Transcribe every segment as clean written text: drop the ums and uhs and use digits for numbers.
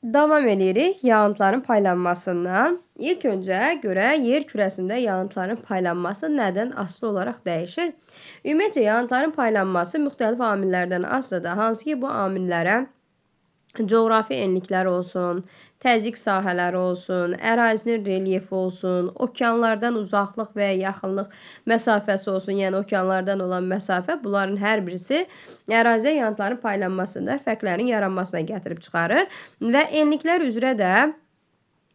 Davam eləyirik yağıntıların paylanmasından. İlk öncə görək yer kürəsində yağıntıların paylanması nədən asılı olaraq dəyişir? Ümumiyyətcə yağıntıların paylanması müxtəlif amillərdən asılıdır. Hansı ki bu amillərə coğrafi enliklər olsun, təzyiq sahələri olsun, ərazinin relyefi olsun, okeanlardan uzaqlıq və ya yaxınlıq məsafəsi olsun, yəni okeanlardan olan məsafə, bunların hər birisi ərazidə yağıntıların paylanmasında fərqlərin yaranmasına gətirib çıxarır və enliklər üzrə də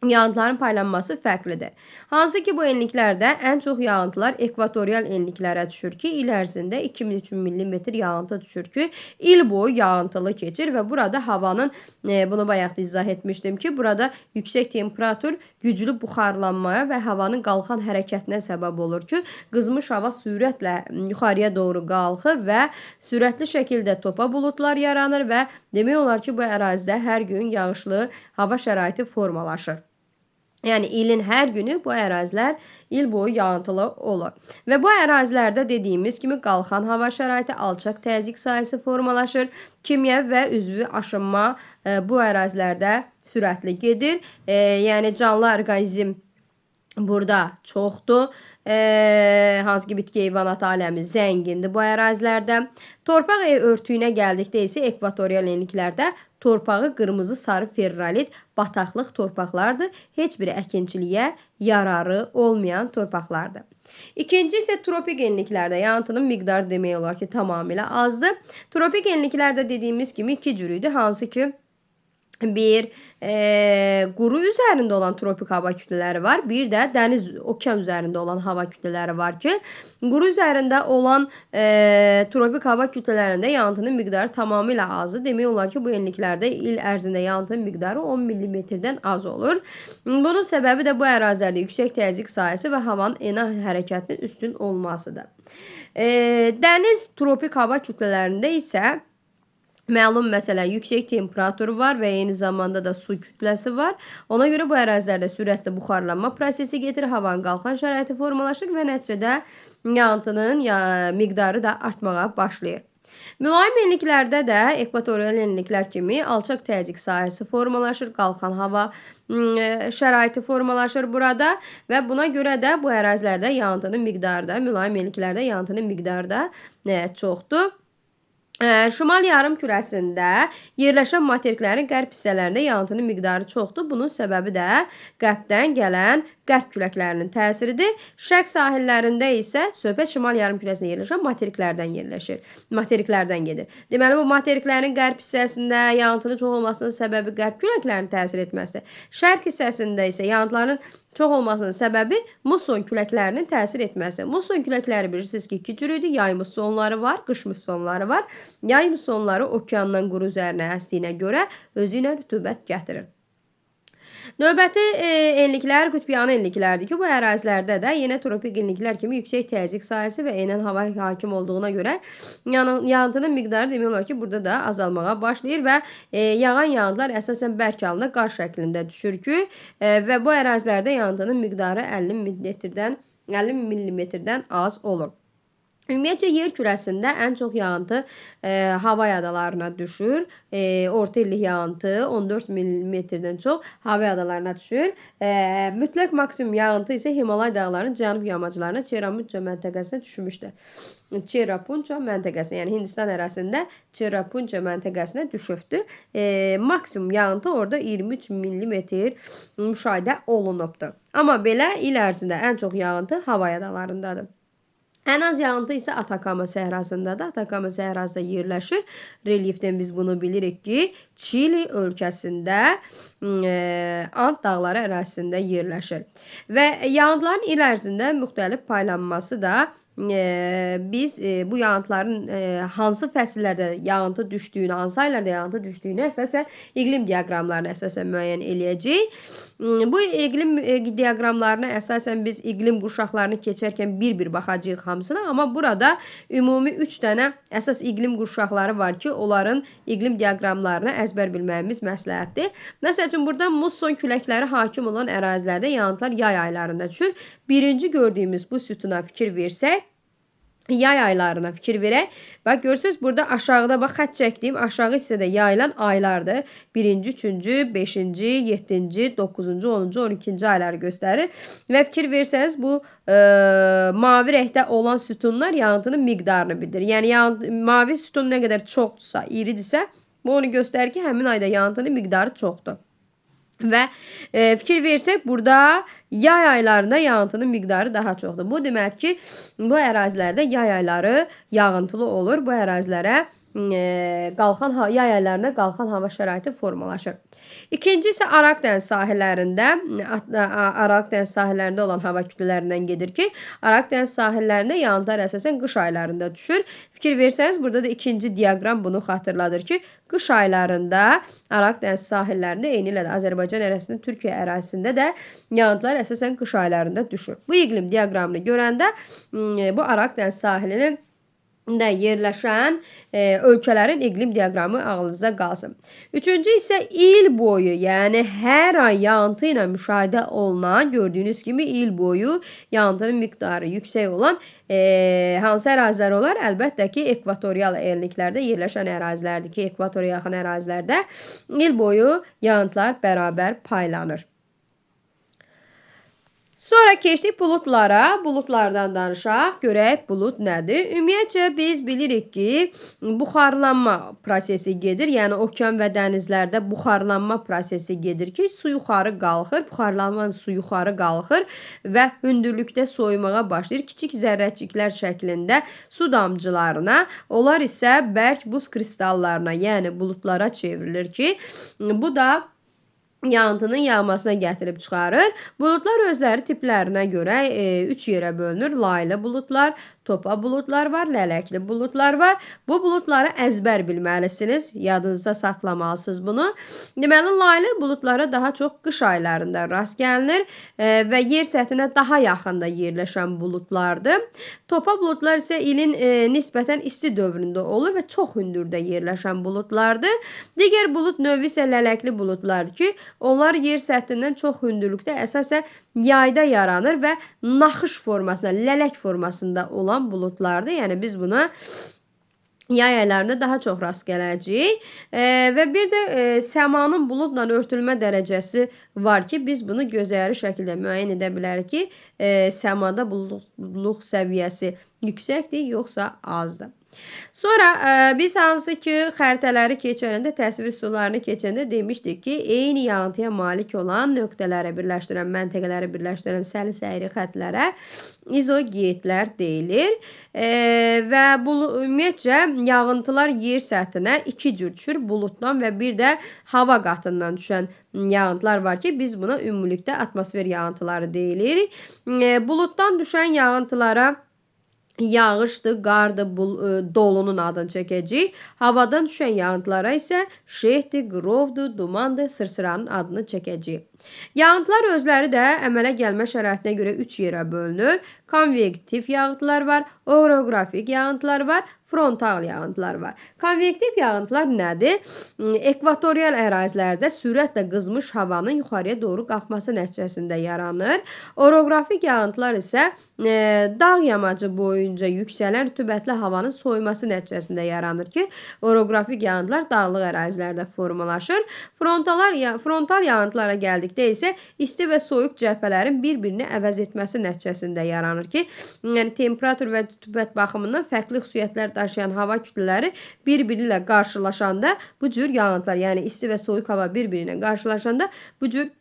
yağıntıların paylanması fərqlidir. Hansı ki bu enliklərdə ən çox yağıntılar ekvatorial enliklərə düşür ki, il ərzində 2003 mm yağıntı düşür ki, il boyu yağıntılı keçir və burada havanın, bunu bayaq da izah etmişdim ki, burada yüksək temperatur güclü buxarlanmaya və havanın qalxan hərəkətinə səbəb olur ki, qızmış hava sürətlə yuxarıya doğru qalxır və sürətli şəkildə topa buludlar yaranır və demək olar ki, bu ərazidə hər gün yağışlı hava şəraiti formalaşır. Yəni ilin hər günü bu ərazilər il boyu yağıntılı olur. Və bu ərazilərdə dediyimiz kimi qalxan hava şəraiti, alçaq təzyiq sahəsi formalaşır. Kimyəvi və üzvü aşınma bu ərazilərdə sürətli gedir. Yəni canlı orqanizm burada çoxdur. Hansı ki bitki heyvanat aləmi zəngindir bu ərazilərdə. Torpaq örtüyünə gəldikdə isə ekvatorial enliklərdə torpağı qırmızı sarı ferralit bataqlıq torpaqlardır. Heç bir əkinçiliyə yararı olmayan torpaqlardır. İkinci isə tropik enliklərdə yağıntının miqdarı demək olar ki, tamamilə azdır. Tropik enliklərdə dediyimiz kimi iki cür idi. Hansı ki bir quru üzərində olan tropik hava kütlələri var, bir də dəniz, okean üzərində olan hava kütlələri var ki, quru üzərində olan tropik hava kütlələrində yağıntının miqdarı tamamilə azdır. Demək olar ki, bu enliklərdə il ərzində yağıntının miqdarı 10 millimetrdən az olur. Bunun səbəbi də bu ərazilərdə yüksək təzyiq sahəsi və havanın enə hərəkətinin üstün olmasıdır. Dəniz tropik hava kütlələrində isə məlum məsələ yüksək temperatur var və eyni zamanda da su kütləsi var. Ona görə bu ərazilərdə sürətli buxarlanma prosesi gedir, havanın qalxan şəraiti formalaşır və nəticədə yağıntının miqdarı da artmağa başlayır. Mülayim enliklərdə də ekvatorial enliklər kimi alçaq təzyiq sahəsi formalaşır, qalxan hava şəraiti formalaşır burada və buna görə də bu ərazilərdə yağıntının miqdarı da, mülayim enliklərdə yağıntının miqdarı da çoxdur. Şimal yarımkürəsində yerləşən materiklərin qərb hissələrində yağıntının miqdarı çoxdur. Bunun səbəbi də qərbdən gələn qərb küləklərinin təsiridir. Şərq sahillərində isə söhbət şimal yarımkürəsində yerləşən materiklərdən yerləşir. Materiklərdən gedir. Deməli, bu materiklərin qərb hissəsində yağıntının çox olmasının səbəbi qərb küləklərinin təsir etməsidir. Şərq hissəsində isə yağıntıların çox olmasının səbəbi musson küləklərinin təsir etməsidir. Musson küləkləri bilirsiniz ki, iki cür idi. Yay mussonları var, qış mussonları var. Yay mussonları okeandan quru üzərinə əsdiyinə görə özü ilə rütubət gətirir. Növbəti enliklər qütbyanı enliklərdir ki, bu ərazilərdə də yenə tropik enliklər kimi yüksək təzyiq sahəsi və enən hava hakim olduğuna görə yağıntının miqdarı demək olar ki, burada da azalmağa başlayır və yağan yağıntılar əsasən bərk halında qar şəklində düşür ki, və bu ərazilərdə yağıntının miqdarı 50 millimetrdən az olur. Ümumiyyətcə yer kürəsində ən çox yağıntı Havay adalarına düşür. Orta illik yağıntı 14 millimetrdən çox Havay adalarına düşür. Mütləq maksimum yağıntı isə Himalay dağlarının cənub yamaclarına, Çerapunca məntəqəsinə düşmüşdür. Çerapunca məntəqəsinə, yəni Hindistan ərazisində Çerapunca məntəqəsinə düşübdür. Maksimum yağıntı orada 23 millimetr müşahidə olunubdur. Amma belə il ərzində ən çox yağıntı Havay adalarındadır. Ən az yağıntı isə Atakama səhrasındadır. Atakama səhrası yerləşir. Relyefdən biz bunu bilirik ki, Çili ölkəsində Ant dağları ərazisində yerləşir. Və yağıntıların il ərzində müxtəlif paylanması da biz bu yağıntıların hansı fəsillərdə yağıntı düşdüyünü, hansı aylarda yağıntı düşdüyünü əsasən iqlim diaqramlarına əsasən müəyyən eləyəcəyik. Bu iqlim diaqramlarına əsasən biz iqlim qurşaqlarını keçərkən bir-bir baxacağıq hamısına, amma burada ümumi 3 dənə əsas iqlim qurşaqları var ki, onların iqlim diaqramlarını əzbər bilməyimiz məsləhətdir. Məsəl üçün, burada musson küləkləri hakim olan ərazilərdə yağıntılar yay aylarında düşür. Birinci gördüyümüz bu sütuna fikir versək, Yay aylarına fikir verək. Bax, görürsünüz, burada aşağıda bax, xətt çəkdiyim aşağı hissədə yayılan aylardır. 1-ci, 3-cü, 5-ci, 7-ci, 9-cu, 10-cu, 12-ci ayları göstərir. Və fikir versəniz, bu mavi rəngdə olan sütunlar yağıntının miqdarını bildirir. Yəni, mavi sütun nə qədər çoxdursa, iridirsə, bu onu göstərir ki, həmin ayda yağıntının miqdarı çoxdur. Və fikir versək, burada yay aylarında yağıntının miqdarı daha çoxdur. Bu demək ki, bu ərazilərdə yay ayları yağıntılı olur. Bu ərazilərə yay aylarında qalxan hava şəraiti formalaşır. İkinci isə Aralıq dəniz sahillərində, Aralıq dəniz sahillərində olan hava kütlələrindən gedir ki, Aralıq dəniz sahillərində yağıntılar əsasən qış aylarında düşür. Fikir versəniz, burada da ikinci diaqram bunu xatırladır ki, qış aylarında Aralıq dəniz sahillərində, eynilə də Azərbaycan ərazisində, Türkiyə ərazisində də yağıntılar əsasən qış aylarında düşür. Bu iqlim diaqramını görəndə bu Aralıq dəniz sahilinin də yerləşən ölkələrin iqlim diaqramı ağlınızda qalsın. Üçüncü isə il boyu, yəni hər ay yağıntı ilə müşahidə olunan, gördüyünüz kimi il boyu yağıntının miqdarı yüksək olan hansı ərazilər olar? Əlbəttə ki, ekvatorial enliklərdə yerləşən ərazilərdir ki, ekvatora yaxın ərazilərdə il boyu yağıntılar bərabər paylanır. Sonra keçdik buludlara. Buludlardan danışaq. Görək bulud nədir? Ümumiyyətcə biz bilirik ki, buxarlanma prosesi gedir. Yəni okean və dənizlərdə buxarlanma prosesi gedir ki, su yuxarı qalxır. Buxarlanma su yuxarı qalxır və hündürlükdə soyumağa başlayır. Kiçik zərrəciklər şəklində su damcılarına, onlar isə bərk buz kristallarına, yəni buludlara çevrilir ki, bu da yağıntının yağmasına gətirib çıxarır. Buludlar özləri tiplərinə görə 3 yerə bölünür. Laylı buludlar, topa buludlar var, lələkli buludlar var. Bu buludları əzbər bilməlisiniz. Yadınızda saxlamalısınız bunu. Deməli, laylı buludlara daha çox qış aylarında rast gəlinir və yer səthinə daha yaxında yerləşən buludlardır. Topa buludlar isə ilin nisbətən isti dövründə olur və çox hündürdə yerləşən buludlardır. Digər bulud növü isə lələkli buludlardır ki, onlar yer səthindən çox hündürlükdə əsasən yayda yaranır və naxış formasında, lələk formasında olan buludlardır. Yəni biz buna yay aylarında daha çox rast gələcəyik. Və bir də səmanın buludla örtülmə dərəcəsi var ki, biz bunu gözəyəri şəkildə müəyyən edə bilərik ki, səmada buludluq səviyyəsi yüksəkdir, yoxsa azdır. Sonra biz hansı ki xəritələri keçəndə, təsvir üsullarını keçəndə demişdik ki, eyni yağıntıya malik olan nöqtələrə birləşdirən, məntəqələri birləşdirən səlis əyri xətlərə izogetlər deyilir. Və bu ümumiyyətcə yağıntılar yer səthinə iki cür düşür. Buluddan və bir də hava qatından düşən yağıntılar var ki, biz buna ümumilikdə atmosfer yağıntıları deyilir. Buluddan düşən yağıntılara yağışdır, qardır, dolunun adını çəkəcəyik. Havadan düşən yağıntılara isə şehdir, qrovdur, dumandır, sırsıranın adını çəkəcəyik. Yağıntılar özləri də əmələ gəlmə şəraitinə görə 3 yerə bölünür. Konvektiv yağıntılar var, oroqrafik yağıntılar var, frontal yağıntılar var. Konvektiv yağıntılar nədir? Ekvatorial ərazilərdə sürətlə qızmış havanın yuxarıya doğru qalxması nəticəsində yaranır. Oroqrafik yağıntılar isə dağ yamacı boyunca yüksələn rütubətli havanın soyuması nəticəsində yaranır ki, oroqrafik yağıntılar dağlıq ərazilərdə formalaşır. Frontal yağıntılara gəldikdə isə isti və soyuq cəbhələrin bir-birini əvəz etməsi nəticəsində yaranır ki, yəni temperatur və rütubət baxımından fərqli xüsusiyyətlər daşıyan hava kütlələri bir-biri ilə qarşılaşanda bu cür yağıntılar, yəni isti və soyuq hava bir-biri ilə qarşılaşanda bu cür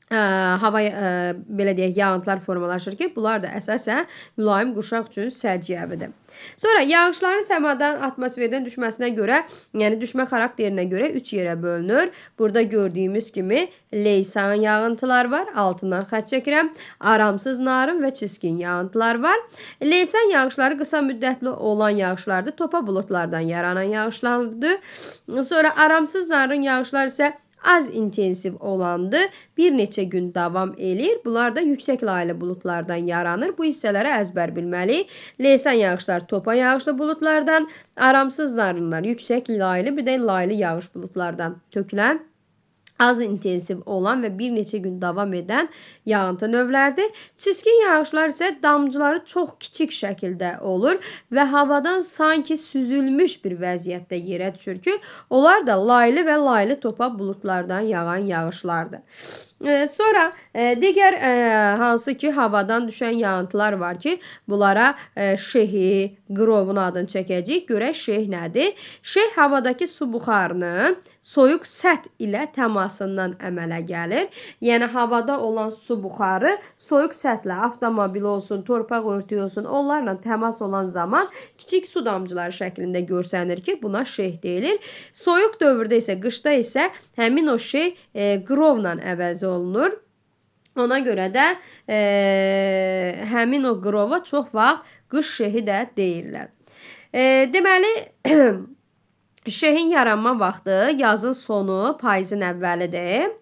hava belə deyək, yağıntılar formalaşır ki, bunlar da əsasən mülayim qurşaq üçün səciyyəvidir. Sonra yağışların səmadan, atmosferdən düşməsinə görə, yəni düşmə xarakterinə görə 3 yerə bölünür. Burada gördüyümüz kimi leysan yağıntılar var, altından xətt çəkirəm, aramsız narın və çiskin yağıntılar var. Leysan yağışları qısa müddətli olan yağışlardır, topa buludlardan yaranan yağışlardır. Sonra aramsız narın yağışlar isə az intensiv olandır, bir neçə gün davam eləyir. Bunlar da yüksək laylı buludlardan yaranır. Bu hissələri əzbər bilməliyik. Leysan yağışlar topa yağışlı buludlardan, aramsız narınlar yüksək laylı, bir də laylı yağış buludlardan tökülən Az intensiv olan və bir neçə gün davam edən yağıntı növləridir. Çiskin yağışlar isə damcıları çox kiçik şəkildə olur və havadan sanki süzülmüş bir vəziyyətdə yerə düşür ki, onlar da laylı və laylı topa buludlardan yağan yağışlardır. Sonra digər hansı ki havadan düşən yağıntılar var ki, bunlara şehi, qrovun adını çəkəcəyik. Görək şeh nədir? Şeh havadakı su buxarının soyuq səth ilə təmasından əmələ gəlir. Yəni havada olan su buxarı soyuq səthlə avtomobil olsun, torpaq örtüyü olsun, onlarla təmas olan zaman kiçik su damcıları şəklində görsənir ki, buna şeh deyilir. Soyuq dövrdə isə, qışda isə həmin o şey qrovla əvəz olunur. Ona görə də həmin o qrova çox vaxt qış şehi də deyirlər. Deməli, şehin yaranma vaxtı yazın sonu, payızın əvvəlidir.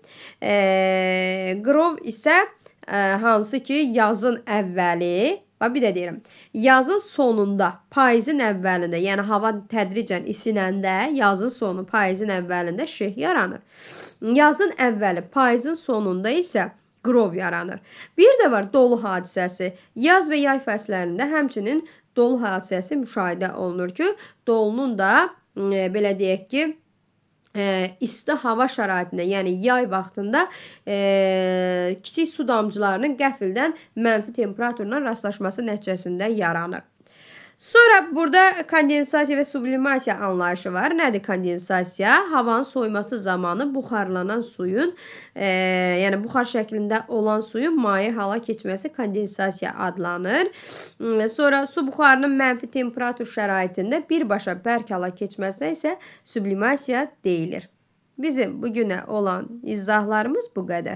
Qrov isə hansı ki yazın əvvəli, bax bir də deyirəm, yazın sonunda, payızın əvvəlində, yəni hava tədricən isinəndə, yazın sonu, payızın əvvəlində şeh yaranır. Yazın əvvəli, payızın sonunda isə qrov yaranır. Bir də var dolu hadisəsi. Yaz və yay fəslərində həmçinin dolu hadisəsi müşahidə olunur ki, dolunun da belə deyək ki, isti hava şəraitində, yəni yay vaxtında kiçik su damcılarının qəfildən mənfi temperaturla rastlaşması nəticəsində yaranır. Sonra burada kondensasiya və sublimasiya anlayışı var. Nədir kondensasiya? Havanın soyuması zamanı buxarlanan suyun, yəni buxar şəklində olan suyun maye hala keçməsi kondensasiya adlanır. Sonra su buxarının mənfi temperatur şəraitində birbaşa bərk hala keçməsinə isə sublimasiya deyilir. Bizim bugünə olan izahlarımız bu qədər.